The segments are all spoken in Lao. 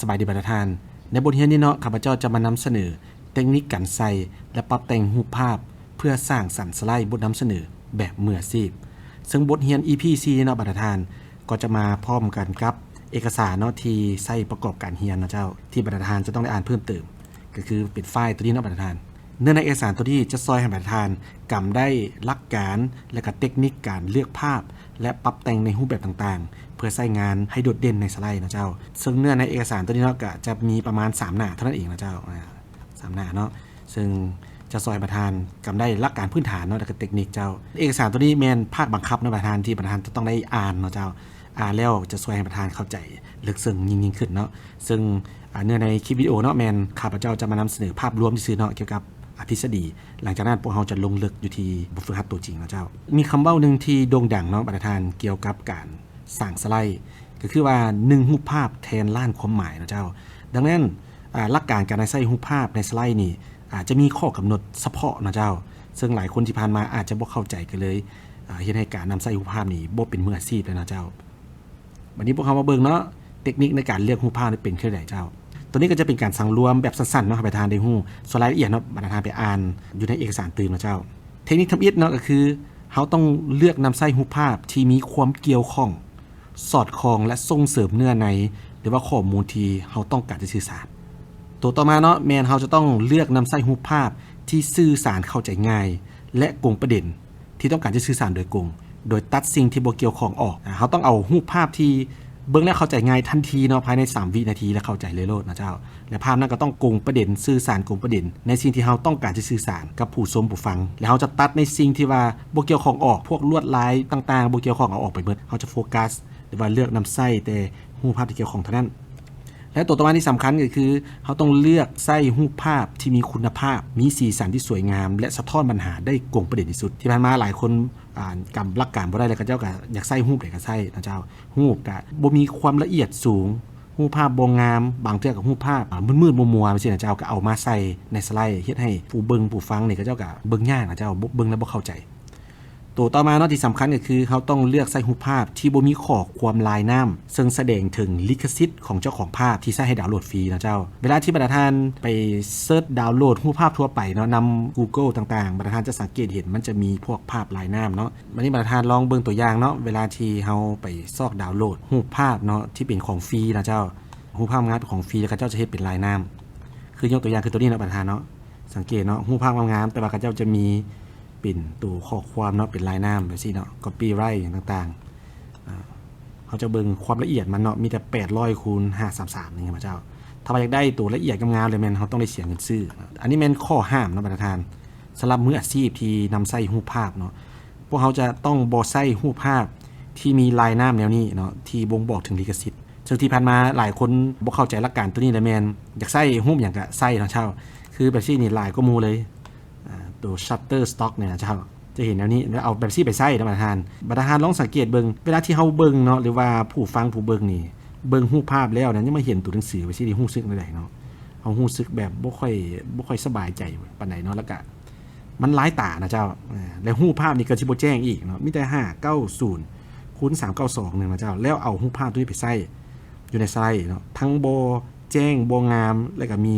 ສະບາຍດີບັນດາທ່ານ. ໃນບົດຮຽນນີ້ເນາະ ຂ້າພະເຈົ້າຈະມານຳສະເໜີເຕັກນິກການໃສ່ ແລະ ປັບແຕ່ງຮູບພາບ ເພື່ອສ້າງສັນສະໄລບົດນຳສະເໜີແບບມືອາຊີບ. ເຊິ່ງບົດຮຽນ ອີ ພີ ສີ່ ເນາະບັນດາທ່ານ ກໍຈະມາພ້ອມກັນກັບເອກະສານເນາະ ທີ່ໃຊ້ປະກອບການຮຽນເນາະເຈົ້າ ທີ່ບັນດາທ່ານຈະຕ້ອງໄດ້ອ່ານເພີ່ມເຕີມ ກໍຄືເປັນໄຟລ໌ຕົວນີ້ເນາະບັນດາທ່ານ. ເນື້ອໃນເອກະສານຕົວນີ້ຈະຊ່ອຍໃຫ້ບັນດາທ່ານກຳໄດ້ຫຼັກການ ແລະ ກະເຕັກນິກການເລືອກພາບ ແລະ ປັບແຕ່ງໃນຮູບແບບຕ່າງໆ ເພື່ອໃຊ້ງານໃຫ້ໂດດເດັ່ນໃນສະໄລເນາະເຈົ້າ. ເຊິ່ງເນື້ອໃນເອກະສານຕົວນີ້ເນາະ ກະຈະມີປະມານສາມໜ້າເທົ່ານັ້ນເອງເນາະເຈົ້າ. ອາ ສາມໜ້າເນາະ ເຊິ່ງຈະຊ່ອຍໃຫ້ບັນດາທ່ານກຳໄດ້ຫຼັກການພື້ນຖານເນາະ ແລະ ກະເຕັກນິກເຈົ້າ. ເອກະສານຕົວນີ້ແມ່ນພາກບັງຄັບເນາະບັນດາທ່ານ ທີ່ບັນດາທ່ານຈະຕ້ອງໄດ້ອ່ານເນາະເຈົ້າ. ອ່ານແລ້ວຈະຊ່ວຍໃຫ້ບັນດາທ່ານເຂົ້າໃຈເລິກເຊິ່ງຍິ່ງໆຂຶ້ນເນາະ. ເຊິ່ງ ອາ ເນື້ອໃນຄລິບວິດີໂອເນາະ ແມ່ນຂ້າພະເຈົ້າຈະມານຳສະເໜີພາບລວມຊື່ໆເນາະ ກ່ຽວກັບ ອາ ທິດສະດີ. ຫຼັງຈາກນັ້ນພວກເຮົາຈະລົງເລິກຢູ່ທີ່ບົດຝຶກຫັດຕົວຈິງເນາະເຈົ້າ. ມີຄຳເວົ້າໜຶ່ງທີ່ໂດ່ງດັງເນາະບັນດາທ່ານ ກ່ຽວກັບການສ້າງສະໄລ ກໍຄືວ່າ ໜຶ່ງຮູບພາບແທນລ້ານຄວາມໝາຍເນາະເຈົ້າ. ດັ່ງນັ້ນ ອາ ຫຼັກການການນຳໃຊ້ຮູບພາບໃນສະໄລນີ້ ອາ ຈະມີຂໍ້ກຳນົດສະເພາະເນາະເຈົ້າ. ເຊິ່ງຫຼາຍຄົນທີ່ຜ່ານມາອາດຈະບໍ່ເຂົ້າໃຈ ກໍເລີຍ ອາ ເຮັດໃຫ້ການນຳໃຊ້ຮູບພາບນີ້ບໍ່ເປັນມືອາຊີບເລີຍເນາະເຈົ້າ. ບັດນີ້ພວກເຮົາມາເບິ່ງເນາະ ເຕັກນິກໃນການເລືອກຮູບພາບນີ້ເປັນຄືໃດເຈົ້າ. ຕົວນີ້ກໍຈະເປັນການສັງລວມແບບສັ້ນໆເນາະ ໃຫ້ບັນດາທ່ານໄດ້ຮູ້. ສ່ວນລາຍລະອຽດເນາະ ບັນດາທ່ານໄປອ່ານຢູ່ໃນເອກະສານຕື່ມເນາະເຈົ້າ. ເຕັກນິກທຳອິດເນາະ ກໍຄືເຮົາຕ້ອງເລືອກນຳໃຊ້ຮູບພາບທີ່ມີຄວາມກ່ຽວຂ້ອງ ສອດຄ່ອງ ແລະ ສົ່ງເສີມເນື້ອໃນ ຫຼືວ່າຂໍ້ມູນທີ່ເຮົາຕ້ອງການຈະສື່ສານ. ຕົວຕໍ່ມາເນາະ ແມ່ນເຮົາຈະຕ້ອງເລືອກນຳໃຊ້ຮູບພາບທີ່ສື່ສານເຂົ້າໃຈງ່າຍ ແລະ ກົງປະເດັນ ທີ່ຕ້ອງການຈະສື່ສານໂດຍກົງ ໂດຍຕັດສິ່ງທີ່ບໍ່ກ່ຽວຂ້ອງອອກ. ອາ ເຮົາຕ້ອງເອົາຮູບພາບທີ່ເບິ່ງແລ້ວເຂົ້າໃຈງ່າຍທັນທີເນາະ ພາຍໃນສາມວິນາທີ ແລະ ເຂົ້າໃຈເລີຍໂລດເນາະເຈົ້າ. ແລະ ພາບນັ້ນກໍຕ້ອງກົງປະເດັນ ສື່ສານກົງປະເດັນໃນສິ່ງທີ່ເຮົາຕ້ອງການຈະສື່ສານກັບຜູ້ຊົມຜູ້ຟັງ. ແລະ ເຮົາຈະຕັດໃນສິ່ງທີ່ວ່າບໍ່ກ່ຽວຂ້ອງອອກ ພວກລວດລາຍຕ່າງໆບໍ່ກ່ຽວຂ້ອງເອົາອອກໄປເບິດ. ເຮົາຈະໂຟກັສ ຫຼືວ່າເລືອກນຳໃຊ້ແຕ່ຮູບພາບທີ່ກ່ຽວຂ້ອງເທົ່ານັ້ນ. ແລະ ຕົວຕໍ່ມາທີ່ສຳຄັນກໍຄື ເຮົາຕ້ອງເລືອກໃຊ້ຮູບພາບທີ່ມີຄຸນນະພາບ, ມີສີສັນທີ່ສວຍງາມ ແລະ ສະທ້ອນບັນຫາໄດ້ກົງປະເດັນທີ່ສຸດ. ທີ່ຜ່ານມາຫຼາຍຄົນ ອາ ກຳຫຼັກການບໍ່ໄດ້ ແລ້ວເຂົາເຈົ້າກໍຢາກໃຊ້ຮູບໃດກໍໃຊ້ນະເຈົ້າ. ຮູບກໍບໍ່ມີຄວາມລະອຽດສູງ, ຮູບພາບບໍ່ງາມ, ບາງເທື່ອກໍຮູບພາບ ອາ ມືດໆມົວໆ ຈັ່ງຊີ້ນະເຈົ້າ, ກໍເອົາມາໃສ່ໃນສະໄລ ເຮັດໃຫ້ຜູ້ເບິ່ງຜູ້ຟັງນີ້ ເຂົາເຈົ້າກໍເບິ່ງຍາກນະເຈົ້າ, ບໍ່ ເບິ່ງແລ້ວບໍ່ເຂົ້າໃຈ. ຕົວຕໍ່ມາເນາະ ທີ່ສຳຄັນກໍຄືເຮົາຕ້ອງເລືອກໃຊ້ຮູບພາບທີ່ບໍ່ມີຂໍ້ຄວາມລາຍນ້ຳ ເຊິ່ງສະແດງເຖິງລິຂະສິດຂອງເຈົ້າຂອງພາບທີ່ໃຊ້ໃຫ້ດາວໂຫຼດຟຣີເນາະເຈົ້າ. ເວລາທີ່ບັນດາທ່ານໄປເສີດດາວໂຫຼດຮູບພາບທົ່ວໄປເນາະ ນຳ Google ຕ່າງໆ ບັນດາທ່ານຈະສັງເກດເຫັນມັນຈະມີພວກພາບລາຍນ້ຳເນາະ. ບັດນີ້ບັນດາທ່ານລອງເບິ່ງຕົວຢ່າງເນາະ ເວລາທີ່ເຮົາໄປຊອກດາວໂຫຼດຮູບພາບເນາະ ທີ່ເປັນຂອງຟຣີເນາະເຈົ້າ, ຮູບພາບງາມເປັນຂອງຟຣີ ແລ້ວເຂົາເຈົ້າຈະເຮັດເປັນລາຍນ້ຳ. ຄືຍົກຕົວຢ່າງຄືຕົວນີ້ເນາະບັນດາທ່ານເນາະ, ສັງເກດເນາະ ຮູບພາບງາມໆ ແຕ່ວ່າເຂົາເຈົ້າຈະມີ ເປັນຕົວຂໍ້ຄວາມເນາະ ເປັນລາຍນ້ຳແບບຊີ້ເນາະ, copyright ຫຍັງຕ່າງໆ. ອາ ເຮົາຈະເບິ່ງຄວາມລະອຽດມັນເນາະ ມີແຕ່ແປດຮ້ອຍຄູນຫ້າສາມສາມນີ້ ເຫັນບໍ່ເຈົ້າ? ຖ້າວ່າຢາກໄດ້ຕົວລະອຽດງາມໆເລີຍ ແມ່ນເຮົາຕ້ອງໄດ້ເສຍເງິນຊື້. ອັນນີ້ແມ່ນຂໍ້ຫ້າມເນາະບັນດາທ່ານ, ສຳລັບມືອາຊີບທີ່ນຳໃຊ້ຮູບພາບເນາະ, ພວກເຮົາຈະຕ້ອງບໍ່ໃຊ້ຮູບພາບທີ່ມີລາຍນ້ຳແນວນີ້ເນາະ ທີ່ບົ່ງບອກເຖິງລິຂະສິດ. ເຊິ່ງທີ່ຜ່ານມາຫຼາຍຄົນບໍ່ເຂົ້າໃຈຫຼັກການຕົວນີ້ ແລະ ແມ່ນຢາກໃຊ້ຮູບຫຍັງກະໃຊ້ເນາະເຈົ້າ, ຄືແບບຊີ້ນີ້ຫຼາຍກວ່າໝູ່ເລີຍ. ອາ ຕົວ Shutterstock ນີ້ນະເຈົ້າ ຈະເຫັນແນວນີ້ ແລ້ວເອົາແບບຊີ້ໄປໃຊ້ນະບັນດາທ່ານ. ບັນດາທ່ານລອງສັງເກດເບິ່ງ ເວລາທີ່ເຮົາເບິ່ງເນາະ ຫຼືວ່າຜູ້ຟັງຜູ້ເບິ່ງນີ້ ເບິ່ງຮູບພາບແລ້ວນະ ຍັງມາເຫັນຕົວໜັງສືແບບຊີ້ ຮູ້ສຶກແນວໃດເນາະ? ເຮົາຮູ້ສຶກແບບບໍ່ຄ່ອຍ ບໍ່ຄ່ອຍສະບາຍໃຈປານໃດເນາະ, ແລ້ວກະມັນລາຍຕານະເຈົ້າ. ອາ ແລະ ຮູບພາບນີ້ກໍຊິບໍ່ແຈ້ງອີກເນາະ, ມີແຕ່ຫ້າເກົ້າສູນຄູນສາມເກົ້າສອງນີ້ນະເຈົ້າ, ແລ້ວເອົາຮູບພາບຕົວນີ້ໄປໃຊ້ຢູ່ໃນສະໄລເນາະ ທັງບໍ່ ແຈ້ງ ບໍ່ງາມ ແລະ ກໍມີ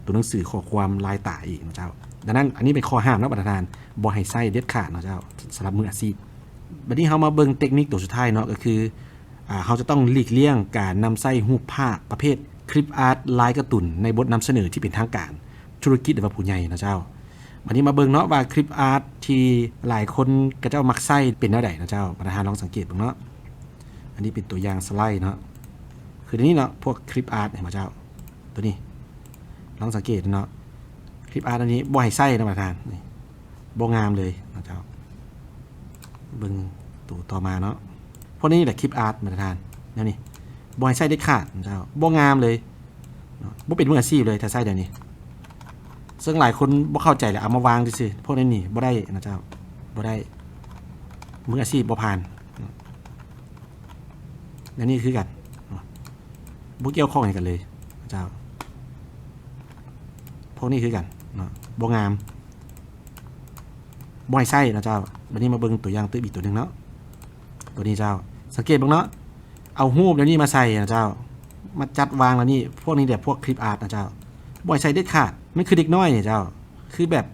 ຕົວໜັງສືຂໍ້ຄວາມລາຍຕາອີກນະເຈົ້າ. ດັ່ງນັ້ນ ອັນນີ້ເປັນຂໍ້ຫ້າມເນາະບັນດາທ່ານ, ບໍ່ໃຫ້ໃຊ້ເດັດຂາດເນາະເຈົ້າ ສຳລັບມືອາຊີບ. ບັດນີ້ເຮົາມາເບິ່ງເຕັກນິກຕົວສຸດທ້າຍເນາະ, ກໍຄື ອາ ເຮົາຈະຕ້ອງຫຼີກລ່ຽງການນຳໃຊ້ຮູບພາບປະເພດ Clip Art ລາຍກາຕູນ ໃນບົດນຳສະເໜີທີ່ເປັນທາງການ ທຸລະກິດ ຫຼືວ່າຜູ້ໃຫຍ່ເນາະເຈົ້າ. ບັດນີ້ມາເບິ່ງເນາະວ່າ Clip Art ທີ່ຫຼາຍຄົນເຂົາເຈົ້າມັກໃຊ້ເປັນແນວໃດເນາະເຈົ້າ. ບັນດາທ່ານລອງສັງເກດເບິ່ງເນາະ, ອັນນີ້ເປັນຕົວຢ່າງສະໄລເນາະ, ຄືອັນນີ້ເນາະ ພວກ Clip Art ເຫັນບໍ່ເຈົ້າ? ຕົວນີ້ ລອງສັງເກດເນາະ Clip Art ອັນນີ້ບໍ່ໃຫ້ໃຊ້ນະບັນດາທ່ານ, ນີ້ ບໍ່ງາມເລີຍນະເຈົ້າ. ເບິ່ງໂຕຕໍ່ມາເນາະ, ພວກນີ້ແຫຼະ Clip Art ບັນດາທ່ານ, ແນວນີ້ບໍ່ໃຫ້ໃຊ້ເດັດຂາດນະເຈົ້າ, ບໍ່ງາມເລີຍເນາະ, ບໍ່ເປັນມືອາຊີບເລີຍຖ້າໃຊ້ແນວນີ້. ເຊິ່ງຫຼາຍຄົນບໍ່ເຂົ້າໃຈ ແລ້ວເອົາມາວາງຊື່ໆ, ພວກນີ້ນີ້ບໍ່ໄດ້ນະເຈົ້າ, ບໍ່ໄດ້, ມືອາຊີບບໍ່ຜ່ານ. ແນວນີ້ຄືກັນເນາະ, ບໍ່ກ່ຽວຂ້ອງຫຍັງກັນເລີຍເຈົ້າ. ພວກນີ້ຄືກັນເນາະ, ບໍ່ງາມ, ບໍ່ໃຫ້ໃຊ້ເນາະເຈົ້າ. ບັດນີ້ມາເບິ່ງຕົວຢ່າງຕື່ມອີກຕົວໜຶ່ງເນາະ, ຕົວນີ້ເຈົ້າ, ສັງເກດເບິ່ງເນາະ, ເອົາຮູບແນວນີ້ມາໃສ່ເນາະເຈົ້າ, ມາຈັດວາງແນວນີ້ ພວກນີ້ແຫຼະພວກຄລິບອາດນະເຈົ້າ ບໍ່ໃຫ້ໃຊ້ເດັດຂາດ. ມັນຄືເດັກນ້ອຍນີ້ເຈົ້າ ຄືແບບ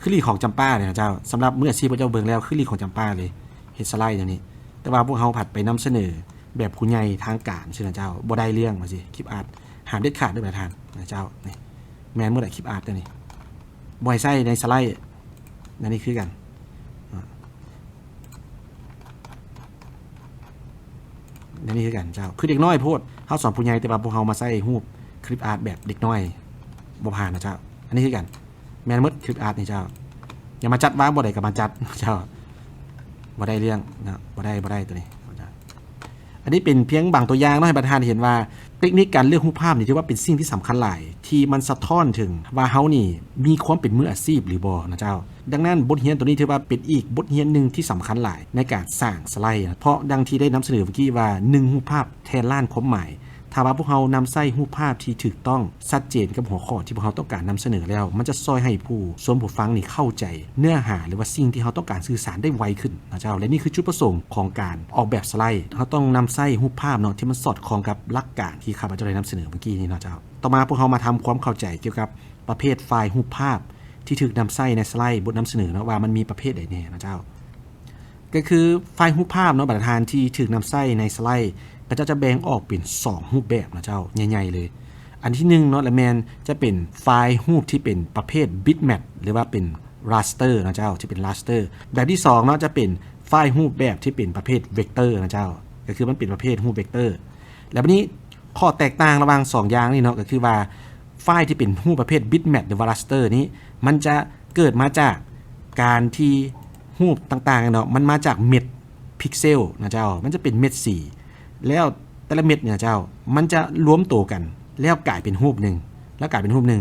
ຄືລີຂອງຈຳປາເລີຍນະເຈົ້າ. ສຳລັບມືອາຊີບພວກເຈົ້າເບິ່ງແລ້ວ ຄືລີຂອງຈຳປາເລີຍ ເຮັດສະໄລແນວນີ້. ແຕ່ວ່າພວກເຮົາພັດໄປນຳສະເໜີແບບຜູ້ໃຫຍ່ທາງການຊີ້ນະເຈົ້າ ບໍ່ໄດ້ເລື່ອງວ່າຊີ້. ຄລິບອາດຫ້າມເດັດຂາດເດີບັນດາທ່ານນະເຈົ້າ. ນີ້ແມ່ນໝົດແຫຼະ ຄລິບອາດຕົວນີ້ ບໍ່ໃຫ້ໃຊ້ໃນສະໄລ. ອັນນີ້ຄືກັນ ອັນນີ້ຄືກັນເຈົ້າ ຄືເດັກນ້ອຍໂພດ. ເຮົາສອນຜູ້ໃຫຍ່ ແຕ່ວ່າພວກເຮົາມາໃຊ້ຮູບຄລິບອາດແບບເດັກນ້ອຍ ບໍ່ຜ່ານນະເຈົ້າ. ອັນນີ້ຄືກັນ ແມ່ນໝົດ ຄລິບອາດນີ້ເຈົ້າ. ຢ່າມາຈັດວາງ ບໍ່ໄດ້ກໍມາຈັດເຈົ້າ ບໍ່ໄດ້ເລື່ອງນະ ບໍ່ໄດ້ ບໍ່ໄດ້ຕົວນີ້. ອັນນີ້ເປັນພຽງບາງຕົວຢ່າງເນາະ ໃຫ້ບັນດາທ່ານເຫັນວ່າ ເຕັກນິກການເລືອກຮູບພາບນີ້ ຖືວ່າເປັນສິ່ງທີ່ສຳຄັນຫຼາຍ ທີ່ມັນສະທ້ອນເຖິງວ່າເຮົານີ້ມີຄວາມເປັນມືອາຊີບຫຼືບໍ່ນະເຈົ້າ. ດັ່ງນັ້ນ ບົດຮຽນຕົວນີ້ຖືວ່າເປັນອີກບົດຮຽນໜຶ່ງທີ່ສຳຄັນຫຼາຍໃນການສ້າງສະໄລ ເພາະດັ່ງທີ່ໄດ້ນຳສະເໜີເມື່ອກີ້ວ່າ ໜຶ່ງຮູບພາບແທນລ້ານຄວາມໝາຍ. ຖ້າວ່າພວກເຮົານຳໃຊ້ຮູບພາບທີ່ຖືກຕ້ອງ ຊັດເຈນກັບຫົວຂໍ້ທີ່ພວກເຮົາຕ້ອງການນຳສະເໜີແລ້ວ ມັນຈະຊ່ອຍໃຫ້ຜູ້ຊົມຜູ້ຟັງນີ້ເຂົ້າໃຈເນື້ອຫາ ຫຼືວ່າສິ່ງທີ່ເຮົາຕ້ອງການສື່ສານໄດ້ໄວຂຶ້ນນະເຈົ້າ. ແລະ ນີ້ຄືຈຸດປະສົງຂອງການອອກແບບສະໄລ. ເຮົາຕ້ອງນຳໃຊ້ຮູບພາບເນາະ ທີ່ມັນສອດຄ່ອງກັບຫຼັກການທີ່ຂ້າພະເຈົ້າໄດ້ນຳສະເໜີເມື່ອກີ້ນີ້ເນາະເຈົ້າ. ຕໍ່ມາພວກເຮົາມາທຳຄວາມເຂົ້າໃຈກ່ຽວກັບປະເພດຟາຍຮູບພາບທີ່ຖືກນຳໃຊ້ໃນສະໄລບົດນຳສະເໜີເນາະ ວ່າມັນມີປະເພດໃດແດ່ນະເຈົ້າ. ກໍຄືຟາຍຮູບພາບເນາະ ບັນດາທ່ານ ທີ່ຖືກນຳໃຊ້ໃນສະໄລ ເຂົາເຈົ້າຈະແບ່ງອອກເປັນສອງຮູບແບບນະເຈົ້າ ໃຫຍ່ໆເລີຍ. ອັນທີໜຶ່ງເນາະ ລະແມ່ນຈະເປັນຟາຍຮູບທີ່ເປັນປະເພດບິດແມັບ ຫຼືວ່າເປັນລາສເຕີນະເຈົ້າ ທີ່ເປັນລາສເຕີ. ແບບທີສອງເນາະ ຈະເປັນຟາຍຮູບແບບທີ່ເປັນປະເພດເວັກເຕີນະເຈົ້າ ກໍຄືມັນເປັນປະເພດຮູບເວັກເຕີ. ແລ້ວບັດນີ້ ຂໍ້ແຕກຕ່າງລະຫວ່າງສອງຢ່າງນີ້ເນາະ ກໍຄືວ່າຟາຍທີ່ເປັນຮູບປະເພດບິດແມັບ ຫຼືວ່າລາສເຕີນີ້ ມັນຈະເກີດມາຈາກການທີ່ຮູບຕ່າງໆເນາະ ມັນມາຈາກເມັດພິກເຊວນະເຈົ້າ ມັນຈະເປັນເມັດສີ ແລ້ວແຕ່ລະເມັດນີ້ນະເຈົ້າ ມັນຈະລວມໂຕກັນ ແລ້ວກາຍເປັນຮູບໜຶ່ງ ແລ້ວກາຍເປັນຮູບໜຶ່ງ.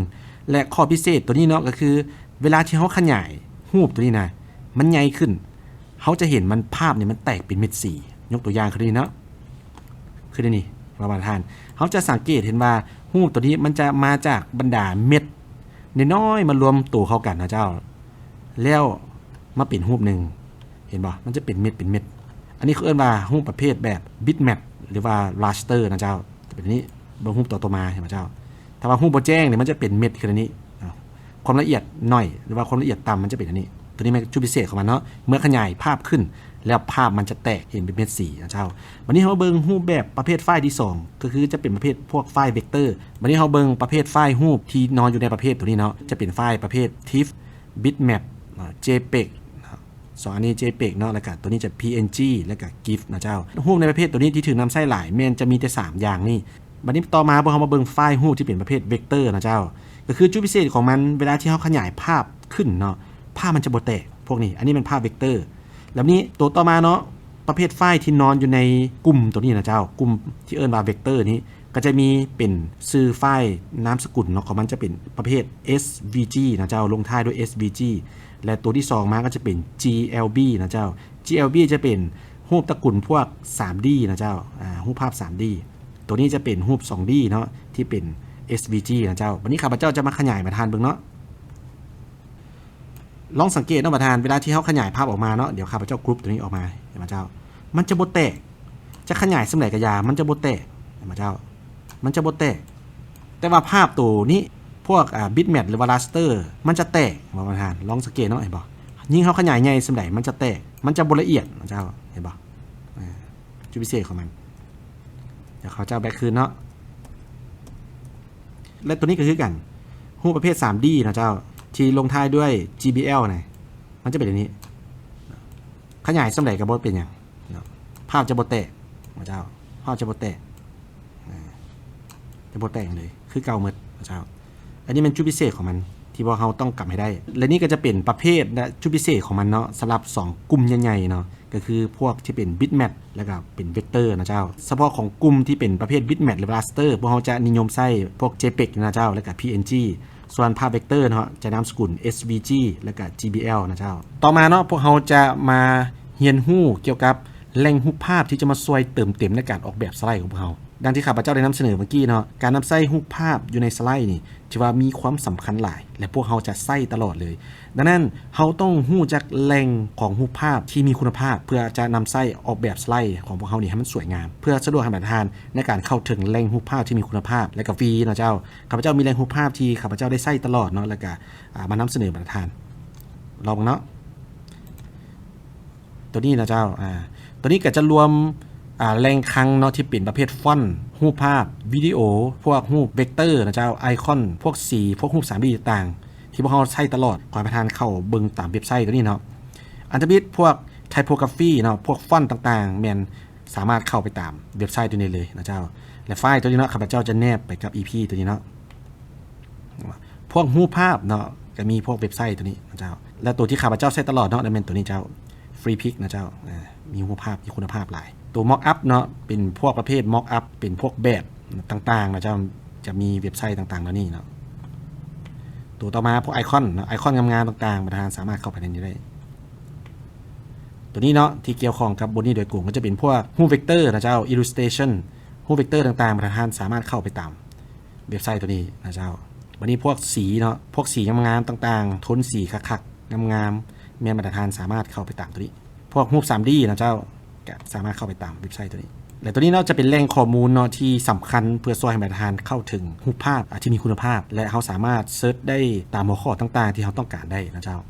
ແລະ ຂໍ້ພິເສດຕົວນີ້ເນາະ ກໍຄືເວລາທີ່ເຮົາຂະຫຍາຍຮູບຕົວນີ້ນະ ມັນໃຫຍ່ຂຶ້ນ ເຮົາຈະເຫັນມັນ ພາບນີ້ມັນແຕກເປັນເມັດສີ. ຍົກຕົວຢ່າງຄືນີ້ເນາະ ຄືນີ້ ວ່າບັນດາທ່ານ ເຮົາຈະສັງເກດເຫັນວ່າຮູບຕົວນີ້ມັນຈະມາຈາກບັນດາເມັດນ້ອຍໆ ມາລວມໂຕເຂົ້າກັນນະເຈົ້າ ແລ້ວມາເປັນຮູບໜຶ່ງ ເຫັນບໍ່? ມັນຈະເປັນເມັດເປັນເມັດ. ອັນນີ້ເຂົາເອີ້ນວ່າຮູບປະເພດແບບບິດແມັບ ຫຼືວ່າລາສເຕີນະເຈົ້າ ຈະເປັນອັນນີ້. ເບິ່ງຮູບຕໍ່ ຕໍ່ມາ ເຫັນບໍ່ເຈົ້າ? ຖ້າວ່າຮູບບໍ່ແຈ້ງນີ້ ມັນຈະເປັນເມັດຄືອັນນີ້ເນາະ ຄວາມລະອຽດໜ້ອຍ ຫຼືວ່າຄວາມລະອຽດຕ່ຳ ມັນຈະເປັນອັນນີ້. ຕົວນີ້ແມ່ນຈຸດພິເສດຂອງມັນເນາະ ເມື່ອຂະຫຍາຍພາບຂຶ້ນ ແລ້ວພາບມັນຈະແຕກເຫັນເປັນເມັດສີນະເຈົ້າ. ບັດນີ້ເຮົາເບິ່ງຮູບແບບປະເພດຟາຍທີສອງ ກໍຄືຈະເປັນປະເພດພວກຟາຍເວັກເຕີ. ບັດນີ້ເຮົາເບິ່ງປະເພດຟາຍຮູບທີ່ນອນຢູ່ໃນປະເພດຕົວນີ້ເນາະ ຈະເປັນຟາຍປະເພດທິຟ ບິດແມັບ ເຈເປັກ ສອງອັນນີ້ ເຈເປັກເນາະ ແລ້ວກະຕົວນີ້ຈະ ພີເອັນຈີ ແລ້ວກະກິຟນະເຈົ້າ. ຮູບໃນປະເພດຕົວນີ້ທີ່ຖືກນຳໃຊ້ຫຼາຍແມ່ນຈະມີແຕ່ສາມຢ່າງນີ້. ບັດນີ້ຕໍ່ມາພວກເຮົາມາເບິ່ງຟາຍຮູບທີ່ເປັນປະເພດເວັກເຕີນະເຈົ້າ ກໍຄືຈຸດພິເສດຂອງມັນ ເວລາທີ່ເຮົາຂະຫຍາຍພາບຂຶ້ນເນາະ ພາບມັນຈະບໍ່ແຕກ ພວກນີ້. ອັນນີ້ແມ່ນພາບເວັກເຕີ. ແລ້ວນີ້ໂຕຕໍ່ມາເນາະ ປະເພດຟາຍທີ່ນອນຢູ່ໃນກຸ່ມຕົວນີ້ນະເຈົ້າ ກຸ່ມທີ່ເອີ້ນວ່າເວັກເຕີນີ້ ກໍຈະມີເປັນຊື່ຟາຍນາມສະກຸນເນາະ ຂອງມັນຈະເປັນປະເພດ ເອສວີຈີ ນະເຈົ້າ ລົງທ້າຍດ້ວຍ ເອສວີຈີ ແລະ ຕົວທີສອງມາກໍຈະເປັນ ຈີແອລບີ ນະເຈົ້າ. ຈີແອລບີ ຈະເປັນຮູບຕະກຸນພວກ ສາມດີ ນະເຈົ້າ ອາ ຮູບພາບ ສາມດີ. ຕົວນີ້ຈະເປັນຮູບ ສອງດີ ເນາະ ທີ່ເປັນ ເອສວີຈີ ນະເຈົ້າ. ບັດນີ້ຂ້າພະເຈົ້າຈະມາຂະຫຍາຍໃຫ້ທ່ານເບິ່ງເນາະ. ລອງສັງເກດເນາະບັດທ່ານ ເວລາທີ່ເຮົາຂະຫຍາຍພາບອອກມາເນາະ ດຽວຂ້າພະເຈົ້າກຣຸບຕົວນີ້ອອກມາ ເຫັນບໍ່ເຈົ້າ? ມັນຈະບໍ່ແຕກ ຈະຂະຫຍາຍສ່ຳໃດກໍຢ່າ ມັນຈະບໍ່ແຕກ ເຫັນບໍ່ເຈົ້າ? ມັນຈະບໍ່ແຕກ. ແຕ່ວ່າພາບໂຕນີ້ ພວກ ອາ ບິດແມັບ ຫຼືວ່າລາສເຕີ ມັນຈະແຕກ ເຫັນບໍ່ບັດທ່ານ? ລອງສັງເກດເນາະ ເຫັນບໍ່? ຍິ່ງເຮົາຂະຫຍາຍໃຫຍ່ສ່ຳໃດ ມັນຈະແຕກ ມັນຈະບໍ່ລະອຽດ ເຫັນບໍ່ເຈົ້າ? ເຫັນບໍ່? ອາ ຈຸດພິເສດຂອງມັນ. ດຽວຂ້າພະເຈົ້າແບັກຄືນເນາະ. ແລະ ຕົວນີ້ກໍຄືກັນ ຮູບປະເພດ ສາມດີ ນະເຈົ້າ ທີ່ລົງທ້າຍດ້ວຍ ຈີບີແອລ ນະ ມັນຈະເປັນແບບນີ້ ຂະຫຍາຍສ່ຳໃດກໍບໍ່ເປັນຫຍັງເນາະ ພາບຈະບໍ່ແຕກນະເຈົ້າ ພາບຈະບໍ່ແຕກ ອາ ຈະບໍ່ແຕກຫຍັງເລີຍ ຄືເກົ່າໝົດນະເຈົ້າ. ອັນນີ້ແມ່ນຈຸດພິເສດຂອງມັນ ທີ່ພວກເຮົາຕ້ອງກຳໃຫ້ໄດ້ ແລະ ນີ້ກໍຈະເປັນປະເພດ ແລະ ຈຸດພິເສດຂອງມັນເນາະ ສຳລັບສອງກຸ່ມໃຫຍ່ໆເນາະ ກໍຄືພວກທີ່ເປັນບິດແມັບ ແລ້ວກໍເປັນເວັກເຕີນະເຈົ້າ. ສະເພາະຂອງກຸ່ມທີ່ເປັນປະເພດບິດແມັບ ຫຼືວ່າລາສເຕີ ພວກເຮົາຈະນິຍົມໃຊ້ພວກ ເຈເປັກ ນະເຈົ້າ ແລ້ວກໍ ພີເອັນຈີ. ສ່ວນພາບເວັກເຕີເນາະ ຈະນາມສະກຸນ ເອສວີຈີ ແລ້ວກໍ ຈີບີແອລ ນະເຈົ້າ. ຕໍ່ມາເນາະ ພວກເຮົາຈະມາຮຽນຮູ້ກ່ຽວກັບແຫຼ່ງຮູບພາບທີ່ຈະມາຊ່ວຍເຕີມເຕັມໃນການອອກແບບສະໄລຂອງພວກເຮົາ. ດັ່ງທີ່ຂ້າພະເຈົ້າໄດ້ນຳສະເໜີເມື່ອກີ້ເນາະ, ການນຳໃຊ້ຮູບພາບຢູ່ໃນສະໄລນີ້ ຖືວ່າມີຄວາມສຳຄັນຫຼາຍ ແລະ ພວກເຮົາຈະໃຊ້ຕະຫຼອດເລີຍ. ດັ່ງນັ້ນ ເຮົາຕ້ອງຮູ້ຈັກແຫຼ່ງຂອງຮູບພາບທີ່ມີຄຸນນະພາບ ເພື່ອຈະນຳໃຊ້ອອກແບບສະໄລຂອງພວກເຮົານີ້ໃຫ້ມັນສວຍງາມ ເພື່ອສະດວກໃຫ້ບັນດາທ່ານໃນການເຂົ້າເຖິງແຫຼ່ງຮູບພາບທີ່ມີຄຸນນະພາບ ແລະ ກໍຟຣີເນາະເຈົ້າ. ຂ້າພະເຈົ້າມີແຫຼ່ງຮູບພາບທີ່ຂ້າພະເຈົ້າໄດ້ໃຊ້ຕະຫຼອດເນາະ ແລ້ວກໍ ອ່າ ມານຳສະເໜີບັນດາທ່ານ ລອງເບິ່ງເນາະ. ຕົວນີ້ນະເຈົ້າ ອາ ຕົວນີ້ກໍຈະລວມ ອາ ແຫຼ່ງຄັງເນາະ ທີ່ເປັນປະເພດຟອນ, ຮູບພາບ, ວິດີໂອ, ພວກຮູບເວັກເຕີນະເຈົ້າ, ໄອຄອນ, ພວກສີ, ພວກຮູບສາມດີຕ່າງໆ ທີ່ພວກເຮົາໃຊ້ຕະຫຼອດ. ຂໍໃຫ້ທ່ານເຂົ້າເບິ່ງຕາມເວັບໄຊຕົວນີ້ເນາະ. ອັນທຳອິດ ພວກໄທໂປກຣາຟີເນາະ, ພວກຟອນຕ່າງໆ ແມ່ນສາມາດເຂົ້າໄປຕາມເວັບໄຊຕົວນີ້ເລີຍນະເຈົ້າ. ແລະ ໄຟລ໌ຕົວນີ້ເນາະ ຂ້າພະເຈົ້າຈະແນບໄປກັບອີພີຕົວນີ້ເນາະ. ພວກຮູບພາບເນາະ ກໍມີພວກເວັບໄຊຕົວນີ້ນະເຈົ້າ. ແລະ ຕົວທີ່ຂ້າພະເຈົ້າໃຊ້ຕະຫຼອດເນາະ ແມ່ນຕົວນີ້ເຈົ້າ ຟຣີພິກນະເຈົ້າ. ອາ ມີຮູບພາບ ມີຄຸນນະພາບຫຼາຍ. ຕົວມັອກອັບເນາະ ເປັນພວກປະເພດມັອກອັບ ເປັນພວກແບບຕ່າງໆນະເຈົ້າ, ຈະມີເວັບໄຊຕ່າງໆເຫຼົ່ານີ້ເນາະ. ຕົວຕໍ່ມາພວກໄອຄອນເນາະ, ໄອຄອນງາມໆຕ່າງໆ ບັນດາທ່ານສາມາດເຂົ້າໄປໃນນີ້ໄດ້. ຕົວນີ້ເນາະ ທີ່ກ່ຽວຂ້ອງກັບບົດນີ້ໂດຍກົງ ກໍຈະເປັນພວກຮູບເວັກເຕີນະເຈົ້າ, ອິນລູສເຕຣຊັນ, ຮູບເວັກເຕີຕ່າງໆ ບັນດາທ່ານສາມາດເຂົ້າໄປຕາມ ເວັບໄຊຕົວນີ້ນະເຈົ້າ. ບັດນີ້ພວກສີເນາະ, ພວກສີງາມໆຕ່າງໆ, ໂທນສີຄັກໆ ງາມໆ ແມ່ນບັນດາທ່ານສາມາດເຂົ້າໄປຕາມຕົວນີ້. ພວກຮູບສາມດີນະເຈົ້າ ກໍສາມາດເຂົ້າໄປຕາມເວັບໄຊຕົວນີ້. ແລະ ຕົວນີ້ເນາະ ຈະເປັນແຫຼ່ງຂໍ້ມູນເນາະ ທີ່ສຳຄັນເພື່ອຊ່ວຍໃຫ້ບັນດາທ່ານເຂົ້າເຖິງຮູບພາບ ອາ ທີ່ມີຄຸນນະພາບ ແລະ ເຮົາສາມາດເສີດໄດ້ຕາມຫົວຂໍ້ຕ່າງໆ ທີ່ເຮົາຕ້ອງການໄດ້ນະເຈົ້າ.